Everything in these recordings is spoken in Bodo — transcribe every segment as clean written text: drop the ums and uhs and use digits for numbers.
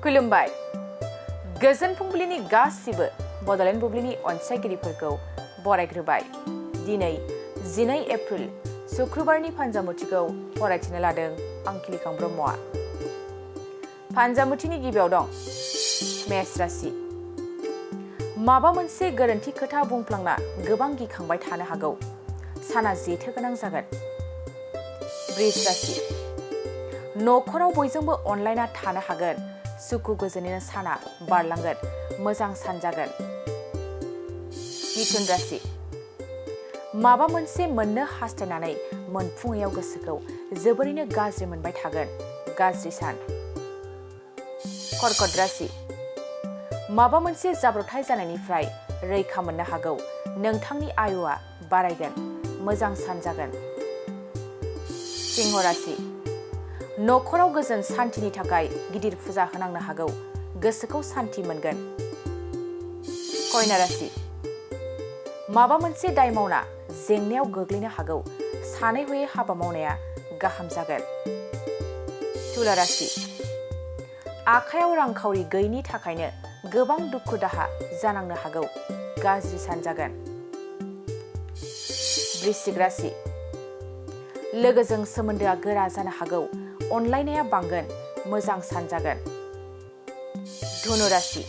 खुलुमबाय गोजोन फुंबिलिनि गासिबो बड'लेण्ड बुब्लिनि अनसायगिरिफोरखौ बरायग्रोबाय। दिनै 12 एप्रिल शुक्रबारनि फान्जामुथिखौ फरायथिनो लादों आं खिलिखां ब्रह्मआ। फान्जामुथिनि गिबियाव दं मेष राशि। माबा मोनसे गोरोन्थि खोथा बुंफ्लांना गोबां गिखांबाय थानो हागौ। साना जेथो गोनां जागोन। वृष राशि। न'खराव बयजोंबो अनलायना थानो हागोन। सुखु गोजोनैनो साना बारलांगोन। मोजां सान जागोन। मिथुन राशि। माबा मोनसे मोननो हास्थायनानै मोनफुङैयाव गोसोखौ जोबोरैनो गाज्रि मोनबाय थागोन। गाज्रि सान। कर्कट राशि। माबा मोनसे जाब्रबथाय जानायनिफ्राय रैखा मोननो हागौ। नोंथांनि आयुआ बारायगोन। मोजां सान जागोन। सिंह राशि। न'खराव गोजोन सान्थिनि थाखाय गिदिर फुजा होनांनो हागौ। गोसोखौ सान्थि मोनगोन। कन्या राशि। माबा मोनसे दाय मावना जेंनायाव गोग्लैनो हागौ। सानै हयै हाबा मावनाया गाहाम जागोन। तुला राशि। आखायाव रांखावरि गैयिनि थाखायनो गोबां दुखु दाहा जानांनो हागौ। गाज्रि सान जागोन। वृश्चिक राशि। लोगोजों सोमोन्दोआ गोरा जानो हागौ। अनलायनाया बांगोन। मोजां सान जागोन। धनु राशि।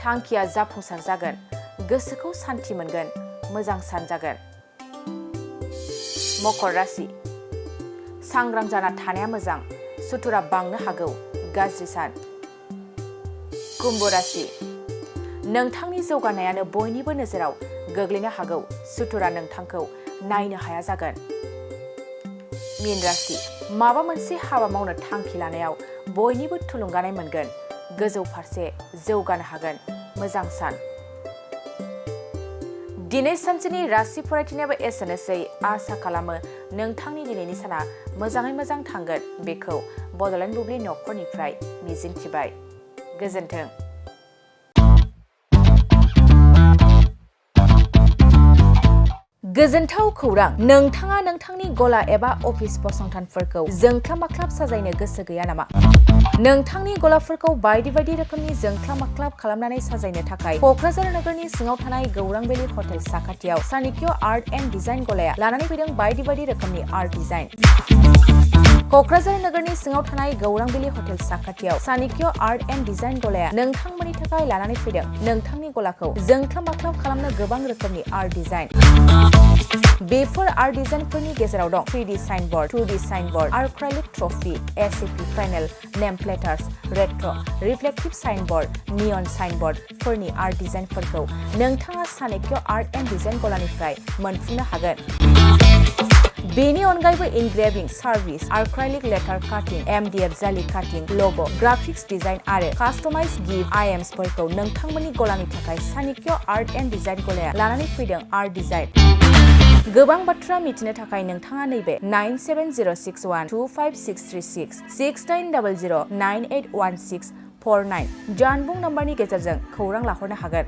थांखिया जाफुंसार जागोन। गोसोखौ सान्थि मोनगोन। मोजां सान जागोन। मकर राशि। सांग्रां जाना थानाया मोजां। सुथुरा बांनो हागौ। गाज्रि सान। कुम्भ राशि। नोंथांनि जौगानायानो बयनिबो नोजोराव गोग्लैनो हागौ। सुथुरा नोंथांखौ नायनो हाया जागोन। मीन राशि। माबा मोनसे हाबा मावनो थांखि लानायाव बयनिबो थुलुंगानाय मोनगोन। गोजौ फारसे जौगानो हागोन। मोजां सान। दिनै सानसेनि राशि फरायथिनायाबो एसेनोसै। आसा खालामो नोंथांनि दिनैनि साना मोजाङै मोजां थांगोन। बेखौ बड'लेण्ड बुब्लि न'खरनिफ्राय मिजिंथिबाय। गोजोन्थों। गोजोनथाव खौरां! नोंथाङा नोंथांनि गला एबा अफिस फसंथानफोरखौ जोंख्लाब माख्लाब साजायनो गोसो गैया नामा? नोंथांनि गलाफोरखौ बायदि बायदि रोखोमनि जोंख्लाब माख्लाब खालामनानै साजायनो थाखाय क'क्राझार नोगोरनि सिङाव थानाय गौरां भेलि हटेल साखाथियाव चाणक्य आर्ट एन्ड डिजाइन गलाया लानानै फैदों बायदि बायदि रोखोमनि आर्ट डिजाइन। क'क्राझार नोगोरनि सिङाव थानाय गौरां भेलि हटेल साखाथियाव चाणक्य आर्ट एन्ड डिजाइन गलाया नोंथांमोननि थाखाय लानानै फैदों नोंथांनि गलाखौ जोंख्लाब माख्लाब खालामनो गोबां रोखोमनि आर्ट डिजाइन। बेफोर आर्ट डिजाइनफोरनि गेजेराव दं 3D signboard, 2D signboard, acrylic trophy, SAP panel, name plates, retro', reflective signboard, neon साइनबोर्डफोरनि आर्ट डिजाइनफोरखौ नोंथाङा चाणक्य आर्ट एन्ड डिजाइन गलानिफ्राय मोनफुंनो हागोन। बेनि अनगायैबो इनग्रेभिं सार्भिस, आर्क्राइलिक लेटार काटिं, एमडीएफ जालि काटिं, लग', ग्राफिक्स डिजाइन आरो कास्टमाइज गिफ्ट आइटेम्सफोरखौ नोंथांमोननि गलानि थाखाय चाणक्य आर्ट एन्ड डिजाइन गलाया लानानै फैदों आर्ट डिजाइन। गोबां बाथ्रा मिथिनो थाखाय नोंथाङा नैबे 9706125636 6900981649 जानबुं नम्बरनि गेजेरजों खौरां लाहरनो हागोन।